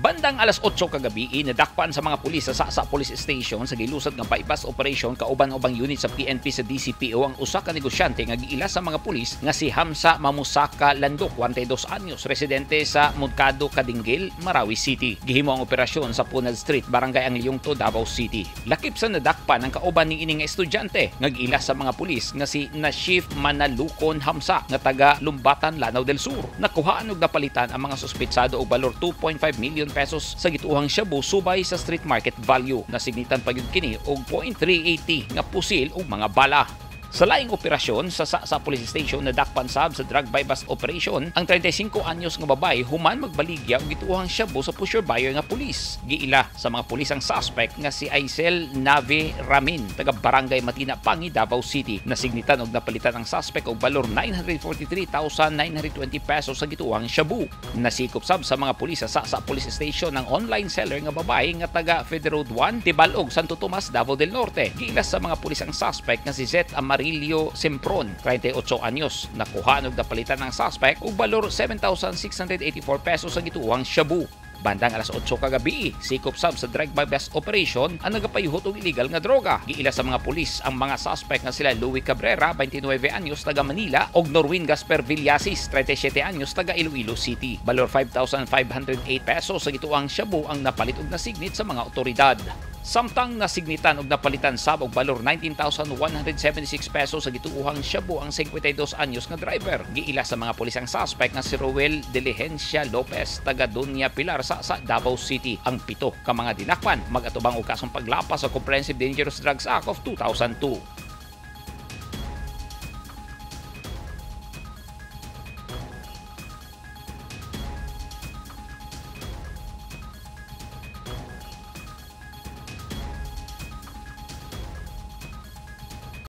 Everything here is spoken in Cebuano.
Bandang alas 8 kagabi, nadakpan sa mga pulis sa Sasa Police Station sa gilusad nga bypass operation kauban ang ubang unit sa PNP sa DCPO ang usa ka negosyante nga giila sa mga pulis nga si Hamza Mamusaka Landok, 42 anyos, residente sa Mudkado, Kadinggil, Marawi City. Gihimo ang operasyon sa Punad Street, Barangay Angliongto, Davao City. Lakip sa nadakpan ang kauban ni ini nga estudyante nga giila sa mga pulis nga si Nashif Manalukon Hamza nga taga Lumbatan, Lanao del Sur. Nakuhaan og napalitan ang mga suspetsado og balor 2.5 million pesos sa gituohang shabu subay sa street market value. Nasignitan pa gyud kini og 0.380 nga pusil ug mga bala. Sa laing operasyon sa Sa Police Station, nadakpan sab sa drug buy-bust operation ang 35 anyos nga babae human magbaligya og gituohang shabu sa pusher buyer nga pulis. Giila sa mga pulis ang suspect nga si Aisel Nave Ramin, taga Barangay Matina, Pangi, Davao City. Nasignitan og napalitan ang suspect og balor 943,920 pesos sa gituohang shabu. Nasikop sab sa mga pulis sa Sa Police Station ang online seller nga babae nga taga Federal Road 1, Tibalog, Santo Tomas, Davao del Norte. Giila sa mga pulis ang suspect nga si Zet Amarillo Sempron, 38 anyos. Nakuha og napalitan ang suspect og balor 7,684 pesos sa gituohang shabu. Bandang alas 8 kagabi, sikop sab sa drug buy bust operation ang nagapayuhot og illegal nga droga. Giila sa mga pulis ang mga suspect nga sila Louis Cabrera, 29 anyos, taga Manila, og Norwin Gasper Villasis, 37 anyos, taga Iloilo City. Balor 5,508 pesos sa gituohang shabu ang napalit og nasignit sa mga otoridad. Samtang nasignitan og napalitan sab og balor 19,176 pesos sa gituohang shabu ang 52 anyos nga driver. Giila sa mga pulis ang suspect nga si Roel Diligencia Lopez, taga Doña Pilar sa Davao City. Ang pito ka mga dinakpan magatubang og kasong paglapas sa Comprehensive Dangerous Drugs Act of 2002.